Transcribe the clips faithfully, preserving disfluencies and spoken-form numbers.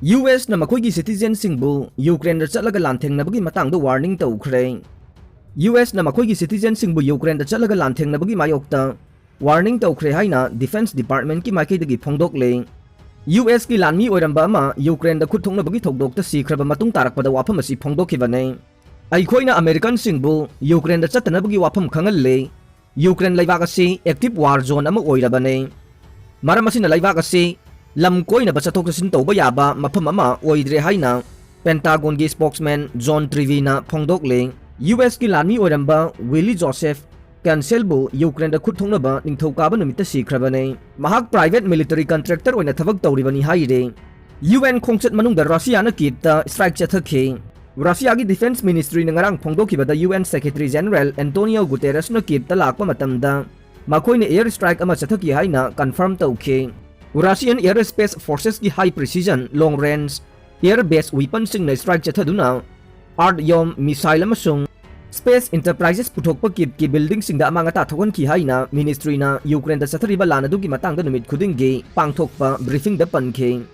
U ꯑꯦꯁꯅ ꯃꯈꯣꯏꯒꯤ ꯁꯤꯇꯤꯖꯦꯟꯁꯤꯡꯕꯨ ꯌꯨꯀ꯭ꯔꯦꯟꯗ ꯆꯠꯂꯒ ꯂꯥꯟꯊꯦꯡꯅꯕꯒꯤ ꯃꯇꯥꯡꯗ ꯋꯥꯔꯅꯤꯡ ꯇꯧꯈ꯭ꯔꯦ꯫ ꯌꯨ ꯑꯦꯁꯅ ꯃꯈꯣꯏꯒꯤ ꯁꯤꯇꯤꯖꯦꯟꯁꯤꯡꯕꯨ ꯌꯨꯀ꯭ꯔꯦꯟꯗ ꯆꯠꯂꯒ ꯂꯥꯟꯊꯦꯡꯅꯕꯒꯤ ꯃꯥꯌꯣꯛꯇ ꯋꯥꯔꯅꯤꯡ ꯇꯧꯈ꯭ꯔꯦ ꯍꯥꯏꯅ ꯗꯤꯐꯦꯟꯁ ꯗꯤꯄꯥꯔꯠꯃꯦꯟꯠꯀꯤ ꯃꯥꯏꯀꯩꯗꯒꯤ ꯐꯣꯡꯗꯣꯛꯂꯦ꯫ ꯌꯨ ꯑꯦꯁꯀꯤ ꯂꯥꯟꯃꯤ ꯑꯣꯏꯔꯝꯕ ꯑꯃ ꯌꯨꯀ꯭ꯔꯦꯟꯗ ꯈꯨꯠ ꯊꯣꯛꯅꯕꯒꯤ ꯊꯧꯗꯣꯛꯇ ꯁꯤꯈ꯭ꯔꯕ ꯃꯇꯨꯡ ꯇꯥꯔꯛꯄꯗ ꯋꯥꯐꯝ ꯑꯁꯤ ꯐꯣꯡꯗꯣꯛꯈꯤꯕꯅꯦ꯫ ꯑꯩꯈꯣꯏꯅ ꯑꯃꯦꯔꯤꯀꯟꯁꯤꯡꯕꯨ ꯌꯨꯀ꯭ꯔꯦꯟꯗ ꯆꯠꯇꯅꯕꯒꯤ ꯋꯥꯐꯝ ꯈꯪꯍꯜꯂꯦ꯫ ꯌꯨꯀ꯭ꯔꯦꯟ ꯂꯩꯕꯥꯛ ꯑꯁꯤ ꯑꯦꯛꯇꯤꯚ ꯋꯥꯔ ꯖꯣꯟ ꯑꯃ ꯑꯣꯏꯔꯕꯅꯤ꯫ ꯃꯔꯝ ꯑꯁꯤꯅ ꯂꯩꯕꯥꯛ ꯑꯁꯤ ꯂꯝ ꯀꯣꯏꯅꯕ ꯆꯠꯊꯣꯛ ꯆꯠꯁꯤꯟ ꯇꯧꯕ ꯌꯥꯕ ꯃꯐꯝ ꯑꯃ ꯑꯣꯏꯗ꯭ꯔꯦ ꯍꯥꯏꯅ ꯄꯦꯟꯇꯥꯒꯣꯟꯒꯤ ꯁ꯭ꯄꯣꯛꯁꯃꯦꯟ ꯖꯣꯟ ꯇ꯭ꯔꯤꯚꯤꯅ ꯐꯣꯡꯗꯣꯛꯂꯦ꯫ ꯌꯨ ꯑꯦꯁꯀꯤ ꯂꯥꯟꯃꯤ ꯑꯣꯏꯔꯝꯕ ꯋꯤꯂꯤ ꯖꯣꯁꯦꯐ ꯀꯦꯟꯁꯦꯜꯕꯨ ꯌꯨꯀ꯭ꯔꯦꯟꯗ ꯈꯨꯠ ꯊꯣꯛꯅꯕ ꯅꯤꯡꯊꯧꯀꯥꯕ ꯅꯨꯃꯤꯠꯇ ꯁꯤꯈ꯭ꯔꯕꯅꯤ꯫ ꯃꯍꯥꯛ ꯄ꯭ꯔꯥꯏꯚꯦꯠ ꯃꯤꯂꯤꯇꯔꯤ ꯀꯟꯇ꯭ꯔꯦꯛꯇꯔ ꯑꯣꯏꯅ ꯊꯕꯛ ꯇꯧꯔꯤꯕꯅꯤ ꯍꯥꯏꯔꯦ꯫ ꯌꯨ ꯑꯦꯟ ꯈꯣꯡꯆꯠ ꯃꯅꯨꯡꯗ ꯔꯁꯤꯌꯥꯅ ꯀꯤꯞꯇ ꯁ꯭ꯇ꯭ꯔꯥꯏꯛ ꯆꯠꯊꯈꯤ꯫ ꯔꯁꯤꯌꯥꯒꯤ ꯗꯤꯐꯦꯟꯁ ꯃꯤꯅꯤꯁꯇ꯭ꯔꯤꯅ ꯉꯔꯥꯡ ꯐꯣꯡꯗꯣꯛꯈꯤꯕꯗ U N secretary general Antonio ꯒꯨꯇꯦꯔꯁꯅ ꯀꯤꯞꯇ ꯂꯥꯛꯄ ꯃꯇꯝꯗ ꯃꯈꯣꯏꯅ ꯑꯦꯌꯔ ꯁ꯭ꯇ꯭ꯔꯥꯏꯛ ꯑꯃ ꯆꯠꯊꯈꯤ ꯍꯥꯏꯅ ꯀꯟꯐꯥꯔꯝ ꯇꯧꯈꯤ꯫ ꯔꯁꯤꯌꯟ ꯑꯦꯌꯔ ꯁ꯭ꯄꯦꯁ ꯐꯣꯔꯁꯦꯁꯀꯤ ꯍꯥꯏ ꯄ꯭ꯔꯤꯁꯤꯖꯟ ꯂꯣꯡ ꯔꯦꯟꯖ ꯑꯦꯌꯔ ꯕꯦꯁ ꯋꯤꯄꯟꯁꯤꯡꯅ ꯁ꯭ꯇ꯭ꯔꯥꯏꯛ ꯆꯠꯊꯗꯨꯅ ꯑꯥꯔꯠꯌꯣꯝ ꯃꯤꯁꯥꯏꯜ ꯑꯃꯁꯨꯡ ꯁ꯭ꯄꯦꯁ ꯏꯟꯇꯔꯄ꯭ꯔꯥꯏꯖꯦꯁ ꯄꯨꯊꯣꯛꯄ ꯀꯤꯞꯀꯤ ꯕꯤꯜꯗꯤꯡꯁꯤꯡꯗ ꯑꯃꯥꯡ ꯑꯇꯥ ꯊꯣꯛꯍꯟꯈꯤ ꯍꯥꯏꯅ ꯃꯤꯅꯤꯁꯇ꯭ꯔꯤꯅ ꯌꯨꯀ꯭ꯔꯦꯟꯗ ꯆꯠꯊꯔꯤꯕ ꯂꯥꯟ ꯑꯗꯨꯒꯤ ꯃꯇꯥꯡꯗ ꯅꯨꯃꯤꯠ ꯈꯨꯗꯤꯡꯒꯤ ꯄꯥꯡꯊꯣꯛꯄ ꯕ꯭ꯔꯤꯐꯤꯡꯗ ꯄꯟꯈꯤ꯫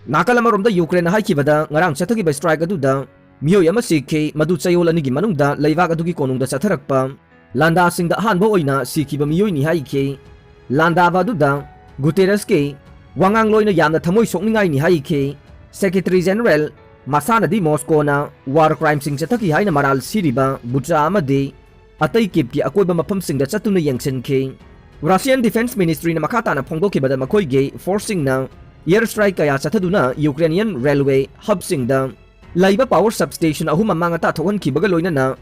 ꯅꯥꯀꯜ ꯑꯃꯔꯣꯝꯗ ꯌꯨꯀ꯭ꯔꯦꯟꯅ ꯍꯥꯏꯈꯤꯕꯗ ꯉꯔꯥꯡ ꯆꯠꯊꯈꯤꯕ ꯁ꯭ꯇ꯭ꯔꯥꯏꯛ ꯑꯗꯨꯗ ꯃꯤꯑꯣꯏ ꯑꯃ ꯁꯤꯈꯤ, ꯃꯗꯨ ꯆꯌꯣꯜ ꯑꯅꯤꯒꯤ ꯃꯅꯨꯡꯗ ꯂꯩꯕꯥꯛ ꯑꯗꯨꯒꯤ ꯀꯣꯅꯨꯡꯗ ꯆꯠꯊꯔꯛꯄ ꯂꯥꯟꯗꯥꯁꯤꯡꯗ ꯑꯍꯥꯟꯕ ꯑꯣꯏꯅ ꯁꯤꯈꯤꯕ ꯃꯤꯑꯣꯏꯅꯤ ꯍꯥꯏꯈꯤ꯫ ꯂꯥꯟꯗꯥꯕ ꯑꯗꯨꯗ ꯒꯨꯇꯦꯔꯁꯀꯤ ꯋꯥꯉꯥꯡꯂꯣꯏꯅ ꯌꯥꯝꯅ ꯊꯃꯣꯏ ꯁꯣꯛꯅꯤꯡꯉꯥꯏꯅꯤ ꯍꯥꯏꯈꯤ꯫ ꯁꯦꯀ꯭ꯔꯦꯇꯔꯤ ꯖꯦꯅꯔꯦꯜ ꯃꯁꯥꯅꯗꯤ ꯃꯣꯁꯀꯣꯅ ꯋꯥꯔ ꯀ꯭ꯔꯥꯏꯝꯁꯤꯡ ꯆꯠꯊꯈꯤ ꯍꯥꯏꯅ ꯃꯔꯥꯜ ꯁꯤꯔꯤꯕ ꯕꯨꯆꯥ ꯑꯃꯗꯤ ꯑꯇꯩ ꯀꯤꯞꯀꯤ ꯑꯀꯣꯏꯕ ꯃꯐꯝꯁꯤꯡꯗ ꯆꯠꯇꯨꯅ ꯌꯦꯡꯁꯤꯟꯈꯤ꯫ ꯔꯁꯤꯌꯟ ꯗꯤꯐꯦꯟꯁ ꯃꯤꯅꯤꯁꯇ꯭ꯔꯤꯅ ꯃꯈꯥ ꯇꯥꯅ ꯐꯣꯡꯗꯣꯛꯈꯤꯕꯗ ꯃꯈꯣꯏꯒꯤ ꯐꯣꯔꯁꯁꯤꯡꯅ ꯑꯦꯌꯔ ꯁ꯭ꯇ꯭ꯔꯥꯏꯛ ꯀꯌꯥ ꯆꯠꯊꯗꯨꯅ ꯌꯨꯀ꯭ꯔꯦꯅꯤꯌꯟ ꯔꯦꯜꯋꯦ ꯍꯕꯁꯤꯡꯗ ꯂꯩꯕ ꯄꯥꯋꯔ ꯁꯕꯁ꯭ꯇꯦꯁꯟ ꯑꯍꯨꯝ ꯑꯃꯥꯡ ꯑꯇꯥ ꯊꯣꯛꯍꯟꯈꯤꯕꯒ ꯂꯣꯏꯅꯅ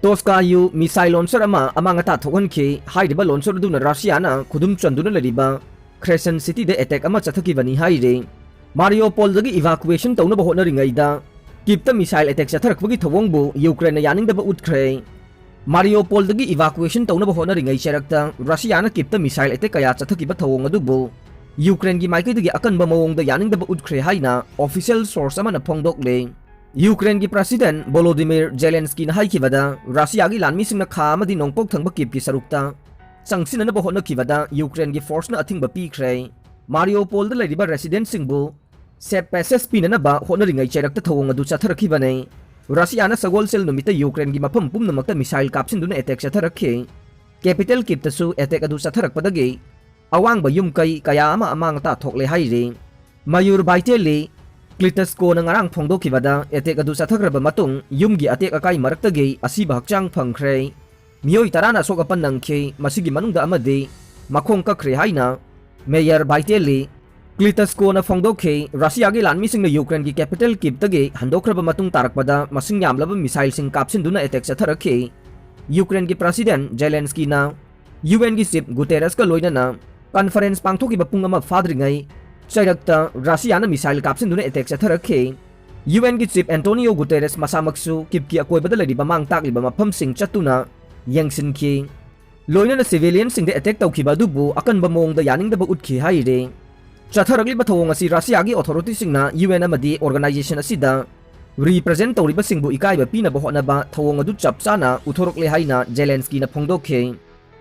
ꯇꯣꯁꯀꯥꯌꯨ ꯃꯤꯁꯥꯏꯜ ꯂꯣꯟꯆꯔ ꯑꯃ ꯑꯃꯥꯡ ꯑꯇꯥ ꯊꯣꯛꯍꯟꯈꯤ꯫ ꯍꯥꯏꯔꯤꯕ ꯂꯣꯟꯆꯔ ꯑꯗꯨꯅ ꯔꯁꯤꯌꯥꯅ ꯈꯨꯗꯨꯝ ꯆꯟꯗꯨꯅ ꯂꯩꯔꯤꯕ ꯈ꯭ꯔꯦꯁꯟ ꯁꯤꯇꯤꯗ ꯑꯦꯇꯦꯛ ꯑꯃ ꯆꯠꯊꯈꯤꯕꯅꯤ ꯍꯥꯏꯔꯤ꯫ ꯃꯥꯔꯤꯌꯣꯄꯣꯜꯗꯒꯤ ꯏꯚꯥꯀꯨꯋꯦꯁꯟ ꯇꯧꯅꯕ ꯍꯣꯠꯅꯔꯤꯉꯩꯗ ꯀꯤꯞꯇ ꯃꯤꯁꯥꯏꯜ ꯑꯦꯇꯦꯛ ꯆꯠꯊꯔꯛꯄꯒꯤ ꯊꯧꯑꯣꯡꯕꯨ ꯌꯨꯀ꯭ꯔꯦꯟꯅ ꯌꯥꯅꯤꯡꯗꯕ ꯎꯠꯈ꯭ꯔꯦ꯫ ꯃꯥꯔꯤꯌꯣꯄꯣꯜꯗꯒꯤ ꯏꯚꯥꯀꯨꯋꯦꯁꯟ ꯇꯧꯅꯕ ꯍꯣꯠꯅꯔꯤꯉꯩ ꯆꯔꯛꯇ ꯔꯁꯤꯌꯥꯅ ꯀꯤꯞꯇ ꯃꯤꯁꯥꯏꯜ ꯑꯦꯇꯦꯛ ꯀꯌꯥ ꯆꯠꯊꯈꯤꯕ ꯊꯧꯑꯣꯡ ꯑꯗꯨꯕꯨ ꯌꯨꯀ꯭ꯔꯦꯟꯒꯤ ꯃꯥꯏꯀꯩꯗꯒꯤ ꯑꯀꯟꯕ ꯃꯑꯣꯡꯗ ꯌꯥꯅꯤꯡꯗꯕ ꯎꯠꯈ꯭ꯔꯦ ꯍꯥꯏꯅ ꯑꯣꯐꯤꯁꯤꯌꯦꯜ ꯁꯣꯔꯁ ꯑꯃꯅ ꯐꯣꯡꯗꯣꯛꯂꯦ꯫ ꯌꯨꯀ꯭ꯔꯦꯟꯒꯤ ꯄ꯭ꯔꯁꯤꯗꯦꯟꯠ ꯚꯣꯂꯣꯗꯤꯃꯤꯔ ꯖꯦꯂꯦꯟꯁꯀꯤꯅ ꯍꯥꯏꯈꯤꯕꯗ ꯔꯁꯤꯌꯥꯒꯤ ꯂꯥꯟꯃꯤꯁꯤꯡꯅ ꯈꯥ ꯑꯃꯗꯤ ꯅꯣꯡꯄꯣꯛ ꯊꯪꯕ ꯀꯤꯞꯀꯤ ꯁꯔꯨꯛꯇ ꯆꯪꯁꯤꯟꯅꯅꯕ ꯍꯣꯠꯅꯈꯤꯕꯗ ꯌꯨꯀ꯭ꯔꯦꯟꯒꯤ ꯐꯣꯔꯁꯅ ꯑꯊꯤꯡꯕ ꯄꯤꯈ꯭ꯔꯦ꯫ ꯃꯥꯔꯤꯌꯣꯄꯣꯜꯗ ꯂꯩꯔꯤꯕ ꯔꯦꯁꯤꯗꯦꯟꯠꯁꯤꯡꯕꯨ safe passage ꯄꯤꯅꯅꯕ ꯍꯣꯠꯅꯔꯤꯉꯩ ꯆꯩꯔꯛꯇ ꯊꯧꯑꯣꯡ ꯑꯗꯨ ꯆꯠꯊꯔꯛꯈꯤꯕꯅꯤ꯫ ꯔꯁꯤꯌꯥꯅ ꯁꯒꯣꯜꯁꯦꯜ ꯅꯨꯃꯤꯠꯇ ꯌꯨꯀ꯭ꯔꯦꯟꯒꯤ ꯃꯐꯝ ꯄꯨꯝꯅꯃꯛꯇ missile ꯀꯥꯞꯁꯤꯟꯗꯨꯅ attack ꯆꯠꯊꯔꯛꯈꯤ꯫ Capital Kyivꯇꯁꯨ attack ꯑꯗꯨ ꯆꯠꯊꯔꯛꯄꯗꯒꯤ ꯑꯋꯥꯡꯕ ꯌꯨꯝ ꯀꯩ ꯀꯌꯥ ꯑꯃ ꯑꯃꯥꯡ ꯑꯇꯥ ꯊꯣꯛꯂꯦ ꯍꯥꯏꯔꯤ꯫ ꯃꯌꯨꯔ ꯚꯥꯏꯇꯦꯂꯤ ꯀ꯭ꯂꯤꯇꯁꯀꯣꯅ ꯉꯔꯥꯡ ꯐꯣꯡꯗꯣꯛꯈꯤꯕꯗ, attack ꯑꯗꯨ ꯆꯠꯊꯈ꯭ꯔꯕ ꯃꯇꯨꯡ ꯌꯨꯝꯒꯤ ꯑꯇꯦꯛ ꯑꯀꯥꯏ ꯃꯔꯛꯇꯒꯤ ꯑꯁꯤꯕ ꯍꯛꯆꯥꯡ ꯐꯪꯈ꯭ꯔꯦ꯫ ꯃꯤꯑꯣꯏ ꯇꯔꯥꯅ ꯑꯁꯣꯛ ꯑꯄꯟ ꯅꯪꯈꯤ, ꯃꯁꯤꯒꯤ ꯃꯅꯨꯡꯗ ꯑꯃꯗꯤ ꯃꯈꯣꯡ ꯀꯛꯈ꯭ꯔꯦ ꯍꯥꯏꯅ ꯃꯦꯌꯔ ꯚꯥꯏꯇꯦꯂꯤ ꯀ꯭ꯂꯤꯇꯁꯀꯣꯅ ꯐꯣꯡꯗꯣꯛꯈꯤ꯫ ꯔꯁꯤꯌꯥꯒꯤ ꯂꯥꯟꯃꯤꯁꯤꯡꯅ ꯌꯨꯀ꯭ꯔꯦꯟꯒꯤ capital Kyivꯇꯒꯤ ꯍꯟꯗꯣꯛꯈ꯭ꯔꯕ ꯃꯇꯨꯡ ꯇꯥꯔꯛꯄꯗ ꯃꯁꯤꯡ ꯌꯥꯝꯂꯕ missileꯁꯤꯡ ꯀꯥꯞꯁꯤꯟꯗꯨꯅ attack ꯆꯠꯊꯔꯛꯈꯤ꯫ ꯌꯨꯀ꯭ꯔꯦꯟꯒꯤ President ꯖꯦꯂꯦꯟꯁꯀꯤꯅ UNꯒꯤ Chief ꯒꯨꯇꯦꯔꯁꯀ ꯂꯣꯏꯅꯅ conference ꯄꯥꯡꯊꯣꯛꯈꯤꯕ ꯄꯨꯡ ꯑꯃ ꯐꯥꯗ꯭ꯔꯤꯉꯩ ꯆꯩꯔꯛꯇ ꯔꯁꯤꯌꯥꯅ missile ꯀꯥꯞꯁꯤꯟꯗꯨꯅ attack ꯆꯠꯊꯔꯛꯈꯤ꯫ UNꯒꯤ Chief Antonio Guterres ꯃꯁꯥꯃꯛꯁꯨ ꯀꯤꯞꯀꯤ ꯑꯀꯣꯏꯕꯗ ꯂꯩꯔꯤꯕ ꯃꯥꯡ ꯇꯥꯛꯂꯤꯕ ꯃꯐꯝꯁꯤꯡ ꯆꯠꯇꯨꯅ ꯌꯦꯡꯁꯤꯟꯈꯤ꯫ ꯂꯣꯏꯅꯅ civilianꯁꯤꯡꯗ attack ꯇꯧꯈꯤꯕ ꯑꯗꯨꯕꯨ ꯑꯀꯟꯕ ꯃꯑꯣꯡꯗ ꯌꯥꯅꯤꯡꯗꯕ ꯎꯠꯈꯤ ꯍꯥꯏꯔꯤ꯫ ꯆꯠꯊꯔꯛꯂꯤꯕ ꯊꯧꯑꯣꯡ ꯑꯁꯤ ꯔꯁꯤꯌꯥꯒꯤ authorityꯁꯤꯡꯅ UN ꯑꯃꯗꯤ organization ꯑꯁꯤꯗ represent ꯇꯧꯔꯤꯕꯁꯤꯡꯕꯨ ꯏꯀꯥꯏꯕ ꯄꯤꯅꯕ ꯍꯣꯠꯅꯕ ꯊꯧꯑꯣꯡ ꯑꯗꯨ ꯆꯞ ꯆꯥꯅ ꯎꯠꯊꯣꯔꯛꯂꯦ ꯍꯥꯏꯅ ꯖꯦꯂꯦꯟꯁꯀꯤꯅ ꯐꯣꯡꯗꯣꯛꯈꯤ꯫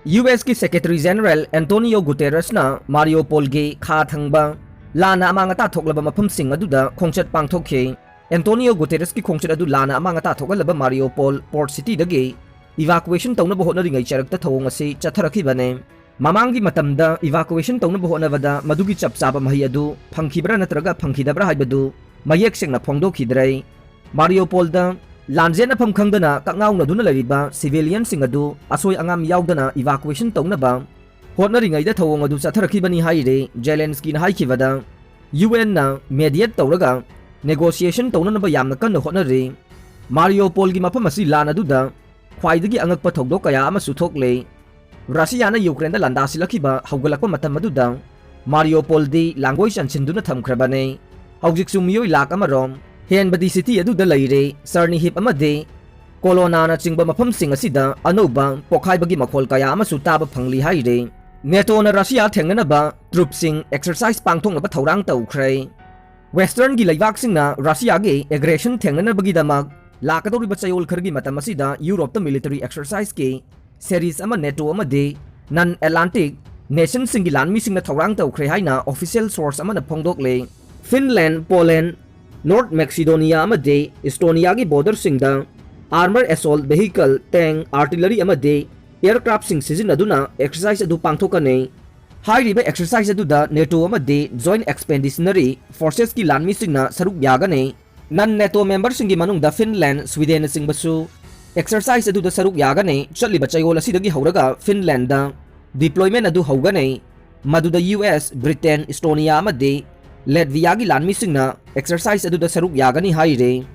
USꯀꯤ Secretary General ꯑꯦꯟꯇꯣꯅꯤꯌꯣ ꯒꯨꯇꯦꯔꯁꯅ ꯃꯥꯔꯤꯌꯣꯄꯣꯜꯒꯤ ꯈꯥ ꯊꯪꯕ ꯂꯥꯟꯅ ꯑꯃꯥꯡ ꯑꯇꯥ ꯊꯣꯛꯂꯕ ꯃꯐꯝꯁꯤꯡ ꯑꯗꯨꯗ ꯈꯣꯡꯆꯠ ꯄꯥꯡꯊꯣꯛꯈꯤ꯫ ꯑꯦꯟꯇꯣꯅꯤꯌꯣ ꯒꯨꯇꯦꯔꯁꯀꯤ ꯈꯣꯡꯆꯠ ꯑꯗꯨ ꯂꯥꯟꯅ ꯑꯃꯥꯡ ꯑꯇꯥ ꯊꯣꯛꯍꯜꯂꯕ ꯃꯥꯔꯤꯌꯣꯄꯣꯜ port cityꯗꯒꯤ evacuation ꯇꯧꯅꯕ ꯍꯣꯠꯅꯔꯤꯉꯩ ꯆꯩꯔꯛꯇ ꯊꯧꯑꯣꯡ ꯑꯁꯤ ꯆꯠꯊꯔꯛꯈꯤꯕꯅꯤ꯫ ꯃꯃꯥꯡꯒꯤ ꯃꯇꯝꯗ evacuation ꯇꯧꯅꯕ ꯍꯣꯠꯅꯕꯗ ꯃꯗꯨꯒꯤ ꯆꯞ ꯆꯥꯕ ꯃꯍꯩ ꯑꯗꯨ ꯐꯪꯈꯤꯕ꯭ꯔꯥ ꯅꯠꯇ꯭ꯔꯒ ꯐꯪꯈꯤꯗꯕ꯭ꯔꯥ ꯍꯥꯏꯕꯗꯨ ꯃꯌꯦꯛ ꯁꯦꯡꯅ ꯐꯣꯡꯗꯣꯛꯈꯤꯗ꯭ꯔꯦ꯫ ꯃꯥꯔꯤꯌꯣꯄꯣꯜꯗ ꯂꯥꯟꯖꯦꯟꯅꯐꯝ ꯈꯪꯗꯅ ꯀꯛꯉꯥꯎꯅꯗꯨꯅ ꯂꯩꯔꯤꯕ civilianꯁꯤꯡ ꯑꯗꯨ ꯑꯁꯣꯏ ꯑꯉꯥꯝ ꯌꯥꯎꯗꯅ evacuation ꯇꯧꯅꯕ ꯍꯣꯠꯅꯔꯤꯉꯩꯗ ꯊꯧꯑꯣꯡ ꯑꯗꯨ ꯆꯠꯊꯔꯛꯈꯤꯕꯅꯤ ꯍꯥꯏꯔꯤ꯫ ꯖꯦꯂꯦꯟꯁꯀꯤꯅ ꯍꯥꯏꯈꯤꯕꯗ, UNꯅ mediate ꯇꯧꯔꯒ negotiation ꯇꯧꯅꯅꯕ ꯌꯥꯝꯅ ꯀꯟꯅ ꯍꯣꯠꯅꯔꯤ꯫ ꯃꯥꯔꯤꯌꯣꯄꯣꯜꯒꯤ ꯃꯐꯝ ꯑꯁꯤ ꯂꯥꯟ ꯑꯗꯨꯗ ꯈ꯭ꯋꯥꯏꯗꯒꯤ ꯑꯉꯛꯄ ꯊꯧꯗꯣꯛ ꯀꯌꯥ ꯑꯃꯁꯨ ꯊꯣꯛꯂꯦ꯫ ꯔꯁꯤꯌꯥꯅ ꯌꯨꯀ꯭ꯔꯦꯟꯗ ꯂꯥꯟꯗꯥꯁꯤꯜꯂꯛꯈꯤꯕ ꯍꯧꯒꯠꯂꯛꯄ ꯃꯇꯝ ꯑꯗꯨꯗ ꯃꯥꯔꯤꯌꯣꯄꯣꯜꯗꯤ ꯂꯥꯡꯒꯣꯏ ꯆꯟꯁꯤꯟꯗꯨꯅ ꯊꯝꯈ꯭ꯔꯕꯅꯤ꯫ ꯍꯧꯖꯤꯛꯁꯨ ꯃꯤꯑꯣꯏ ꯂꯥꯈ ꯑꯃꯔꯣꯝ ꯍꯦꯟꯕꯗꯤ city ꯑꯗꯨꯗ ꯂꯩꯔꯦ꯫ ꯆꯔꯅꯤꯍꯤꯞ ꯑꯃꯗꯤ ꯀꯣꯂꯣꯅꯥꯅꯆꯤꯡꯕ ꯃꯐꯝꯁꯤꯡ ꯑꯁꯤꯗ ꯑꯅꯧꯕ ꯄꯣꯛꯈꯥꯏꯕꯒꯤ ꯃꯈꯣꯜ ꯀꯌꯥ ꯑꯃꯁꯨ ꯇꯥꯕ ꯐꯪꯂꯤ ꯍꯥꯏꯔꯤ꯫ NATOꯅ ꯔꯁꯤꯌꯥ ꯊꯦꯡꯅꯅꯕ troops ꯁꯤꯡ exercise ꯄꯥꯡꯊꯣꯛꯅꯕ ꯊꯧꯔꯥꯡ ꯇꯧꯈ꯭ꯔꯦ꯫ Western ꯒꯤ ꯂꯩꯕꯥꯛꯁꯤꯡꯅ ꯔꯁꯤꯌꯥꯒꯤ aggression ꯊꯦꯡꯅꯅꯕꯒꯤꯗꯃꯛ ꯂꯥꯛꯀꯗꯧꯔꯤꯕ ꯆꯌꯣꯜ ꯈꯔꯒꯤ ꯃꯇꯝ ꯑꯁꯤꯗ ꯌꯨꯔꯣꯞꯇ military exercise ꯀꯤ series ꯑꯃ NATO ꯑꯃꯗꯤ non Atlantic nation ꯁꯤꯡꯒꯤ ꯂꯥꯟꯃꯤꯁꯤꯡꯅ ꯊꯧꯔꯥꯡ ꯇꯧꯈ꯭ꯔꯦ ꯍꯥꯏꯅ official source ꯑꯃꯅ ꯐꯣꯡꯗꯣꯛꯂꯦ꯫ ꯐꯤꯟꯂꯦꯟ, ꯄꯣꯂꯦꯟ, ꯅꯣꯔꯠ ꯃꯦꯛꯁꯤꯗꯣꯅꯤꯌꯥ ꯑꯃꯗꯤ ꯏꯁꯇꯣꯅꯤꯌꯥꯒꯤ ꯕꯣꯔꯗꯔꯁꯤꯡꯗ armor assault vehicle, tank, artillery ꯑꯃꯗꯤ aircraftꯁꯤꯡ ꯁꯤꯖꯤꯟꯅꯗꯨꯅ exercise ꯑꯗꯨ ꯄꯥꯡꯊꯣꯛꯀꯅꯤ꯫ ꯍꯥꯏꯔꯤꯕ exercise ꯑꯗꯨꯗ ꯅꯦꯇꯣ ꯑꯃꯗꯤ Joint Expeditionary Forcesꯀꯤ ꯂꯥꯟꯃꯤꯁꯤꯡꯅ ꯁꯔꯨꯛ ꯌꯥꯒꯅꯤ꯫ Non NATO memberꯁꯤꯡꯒꯤ ꯃꯅꯨꯡꯗ ꯐꯤꯟꯂꯦꯟ, ꯁ꯭ꯋꯤꯗꯦꯟꯅꯆꯤꯡꯕꯁꯨ exercise ꯑꯗꯨꯗ ꯁꯔꯨꯛ ꯌꯥꯒꯅꯤ꯫ ꯆꯠꯂꯤꯕ ꯆꯌꯣꯜ ꯑꯁꯤꯗꯒꯤ ꯍꯧꯔꯒ ꯐꯤꯟꯂꯦꯟꯗ deployment ꯑꯗꯨ ꯍꯧꯒꯅꯤ, ꯃꯗꯨꯗ ꯌꯨ ꯑꯦꯁ, ꯕ꯭ꯔꯤꯇꯦꯟ, ꯏꯁꯇꯣꯅꯤꯌꯥ ꯑꯃꯗꯤ ꯂꯦꯠꯚꯤꯌꯥꯒꯤ ꯂꯥꯟꯃꯤꯁꯤꯡꯅ exercise ꯑꯗꯨꯗ ꯁꯔꯨꯛ ꯌꯥꯒꯅꯤ ꯍꯥꯏꯔꯤ꯫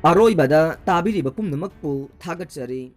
ꯑꯔꯣꯏꯕꯗ ꯇꯥꯕꯤꯔꯤꯕ ꯄꯨꯝꯅꯃꯛꯄꯨ ꯊꯥꯒꯠꯆꯔꯤ꯫